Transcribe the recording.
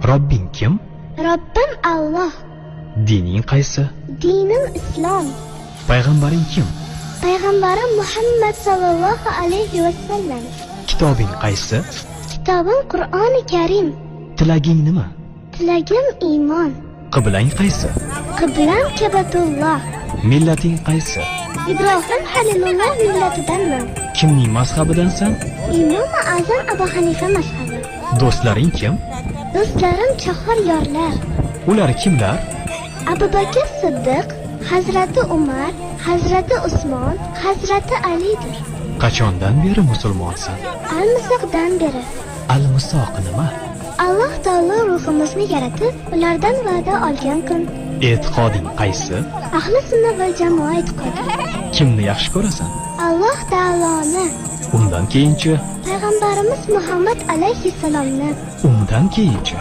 Robbing kim? Robbim Alloh. Dining qaysi? Dinim islom. Payg'ambaring kim? Payg'ambarim Muhammad sallallohu alayhi va sallam. Kitobing qaysi? Kitobim Qur'oni Karim. Tilaging nima? Tilagim iymon. Qiblang qaysi? Qiblam Kabatulloh. Millating qaysi? Ibrohim Halilulloh millatidanman. Kimning mazhabidansan? Imom Azam Abu Hanifa mazhabi. Do'stlaring kim? Do'stlarim chahar yorlar. Ular kimlar? Abu Bakr Siddiq, Hazrati Umar, Hazrati Usmon, Hazrati Alidir. Qachondan beri musulmonsan? Al-Misoqdan beri. Al-Misoq nima? Alloh taolo ruhimizni yaratib, ulardan va'da olgan kun. E'tiqoding qaysi? Ahli sunna va jamoa e'tiqodi. Kimni yaxshi ko'rasan? Alloh taoloni, Undan keyinchi? Payg'ambarimiz Muhammad alayhissalomni. Undan keyinchi?